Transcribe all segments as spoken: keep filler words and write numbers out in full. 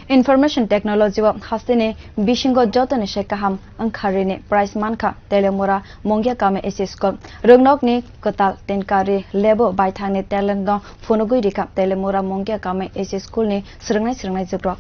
Information technology o hasteni bisingo jotoni se kaham wngkha rini prize mankha Teliamura Mungia Kami S C School. Rwngnokni kwtal tinkari lebo baithangni talent no phunugwi rikha Teliamura Mungia Kami S C School ni swrwngnai swrwngnai jugrok.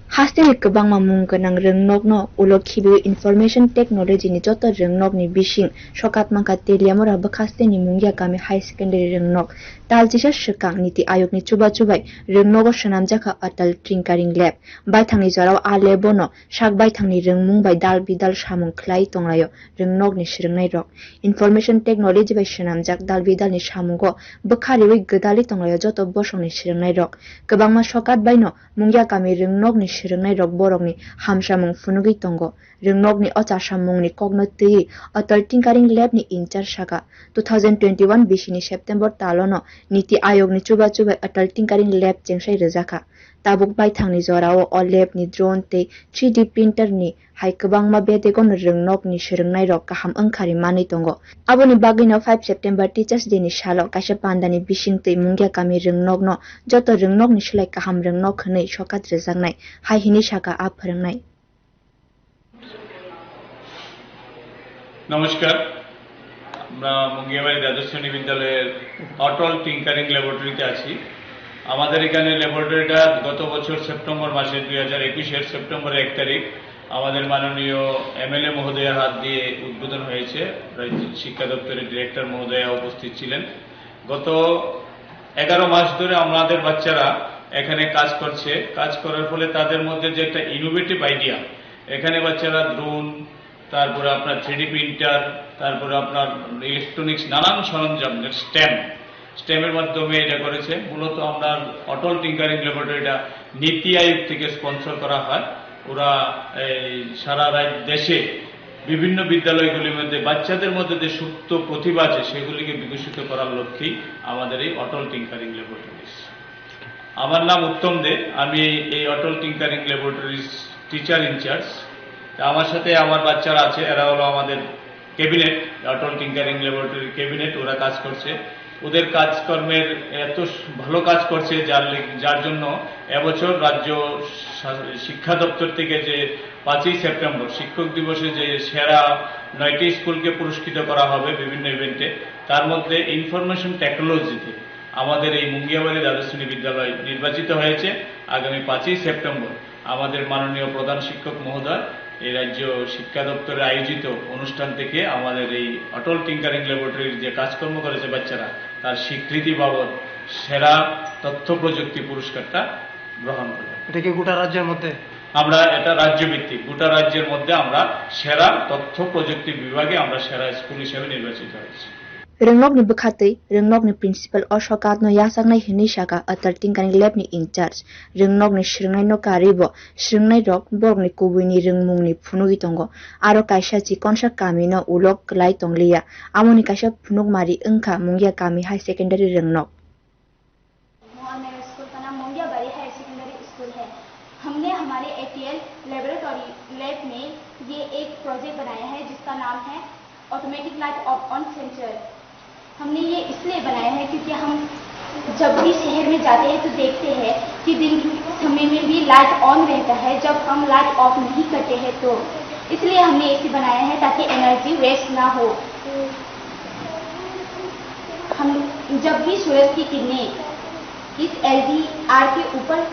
Hasteni kwbangma mung gwnang rwngnokno ulo khibiwi information technology ni joto rwngnokni bising sokat mankha Teliamura bwkhasteni Mungia Kami High Secondary rwngnok. Tal chisa swkang Niti Ayogni chubachu bai rwngnogo swnamjakha Atal Tinkering Lab. Baithangni jorao a lab-o no sak baithangni rwngmung bai dal bidal samung khlai tonglaio rwngnokni swrwngnairok. Information technology bai swnamjak dal bidalni samungo bwkha riwi gwdalwi tonglaio joto bosongni swrwngnairok. Kwbangma sokat baino Mungia Kami rwngnokni swrwngnairok borokni hamsamung phunugwi tongo. Rwngnokni o chasamungni kokno twiwi Atal Tinkering Lab ni in charge saka, two thousand twenty-one bisini September talono Niti Ayogni chubachu bai Atal Tinkering Lab chengsai rwjakha. Tabuk baithangni jorao o lab ni drone tei three D printer ni hai kwbangma bedegon rwngnokni swrwngnairok kaham wngkha ri manwi tongo. Aboni bagwino five September Teachers Day ni salo kaisa pandani bisingtwi Mungia Kami rwngnokno joto rwngnokni slai kaham rwngnok hwnwi sokat rwjaknai, hai hwnwi saka a phwrwngnai. নমস্কার, আমরা মুঙ্গিয়াবাড়ি দ্বাদশ শ্রেণী বিদ্যালয়ের অটল টিঙ্কারিং ল্যাবরেটরিতে আছি। আমাদের এখানে ল্যাবরেটরিটা গত বছর সেপ্টেম্বর মাসে, দুই হাজার একুশের সেপ্টেম্বরের এক তারিখ, আমাদের মাননীয় এমএলএ মহোদয়ের হাত দিয়ে উদ্বোধন হয়েছে। রাজ্য শিক্ষা দপ্তরের ডিরেক্টর মহোদয়া উপস্থিত ছিলেন। গত এগারো মাস ধরে আমাদের বাচ্চারা এখানে কাজ করছে। কাজ করার ফলে তাদের মধ্যে যে একটা ইনোভেটিভ আইডিয়া, এখানে বাচ্চারা ড্রোন, তারপরে আপনার থ্রি ডি প্রিন্টার, তারপরে আপনার ইলেকট্রনিক্স নানান সরঞ্জাম, স্টেম, স্টেমের মাধ্যমে এটা করেছে। মূলত আমরা অটল টিঙ্কারিং ল্যাবরেটরিটা নীতি আয়োগ থেকে স্পন্সর করা হয়। ওরা এই সারা রাজ্য, দেশে বিভিন্ন বিদ্যালয়গুলির মধ্যে বাচ্চাদের মধ্যে যে সুপ্ত প্রতিভা আছে, সেগুলিকে বিকশিত করার লক্ষ্যেই আমাদের এই অটল টিঙ্কারিং ল্যাবরেটরিজ। আমার নাম উত্তম দে, আমি এই অটল টিঙ্কারিং ল্যাবরেটরিজ টিচার ইনচার্জ। তা আমার সাথে আমার বাচ্চারা আছে, এরা হলো আমাদের ক্যাবিনেট, অটল টিঙ্কারিং ল্যাবরেটরির ক্যাবিনেট, ওরা কাজ করছে। ওদের কাজকর্মের এত স-, ভালো কাজ করছে, যার লে-, যার জন্য এবছর রাজ্য শা-, শিক্ষা দপ্তর থেকে যে পাঁচই সেপ্টেম্বর শিক্ষক দিবসে যে সেরা নয়টি স্কুলকে পুরস্কৃত করা হবে বিভিন্ন ইভেন্টে, তার মধ্যে ইনফরমেশন টেকনোলজিতে আমাদের এই মুঙ্গিয়াবাড়ি দ্বাদশ শ্রেণী বিদ্যালয় নির্বাচিত হয়েছে। আগামী পাঁচই সেপ্টেম্বর আমাদের মাননীয় প্রধান শিক্ষক মহোদয় এই রাজ্য শিক্ষা দপ্তরে আয়োজিত অনুষ্ঠান থেকে আমাদের এই অটল টিঙ্কারিং ল্যাবরেটরির যে কাজকর্ম করেছে বাচ্চারা, তার স্বীকৃতি বাবদ সেরা তথ্য প্রযুক্তি পুরস্কারটা গ্রহণ করবে। এটা কি গোটা রাজ্যের মধ্যে? আমরা এটা রাজ্যভিত্তিক, গোটা রাজ্যের মধ্যে আমরা সেরা তথ্য প্রযুক্তি বিভাগে আমরা সেরা স্কুল হিসেবে নির্বাচিত হয়েছি। Rwngnokni bwkha twi rwngnokni principal o sokatno yachaknai hwnwi saka Atal Tinkering Lab ni in charge. Rwngnokni swrwngnaino karwi bo swrwngnairok borokni kubuini rwngmungni phunugwi tongo. Aro kaisa chikonsa kamino ulo kwlai tongliya. Amoni kaisa phunukmari wngkha Mungia Kami High Secondary rwngnok. और मेरा स्कूल का नाम मोंगियाबाड़ी higher secondary school है। हमने हमारे ATL laboratory lab में ये एक प्रोजेक्ट बनाया है जिसका नाम है automatic light of on sensor. हमने ये इसलिए बनाया है क्योंकि हम जब भी शहर में जाते हैं तो देखते हैं कि दिन के समय में भी लाइट ऑन रहता है, जब हम लाइट ऑफ नहीं करते हैं तो। इसलिए हमने इसे बनाया है ताकि एनर्जी वेस्ट ना हो। हम जब भी सूरज की किरणें इस एलडीआर के ऊपर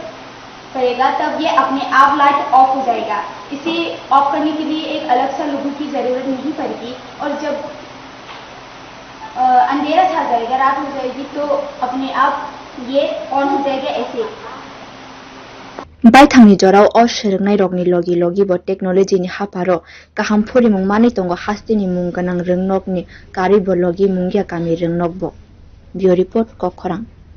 पड़ेगा तब ये अपने आप लाइट ऑफ हो जाएगा। इसे ऑफ करने के लिए एक अलग सा लोगों की ज़रूरत नहीं पड़ेगी और जब अ, अंधेरा छा जाएगा, रात हो जाएगी, तो अपने आप ये ऑन हो जाएगा ऐसे। Baithangni jorao o swrwngnairokni logi logi bo technology ni hapharo kaham phurimung manwi tongo hasteni mung gwnang rwngnokni karwi bo logi Mungia Kami rwngnok bo. Bureau Report, Kokkhorang.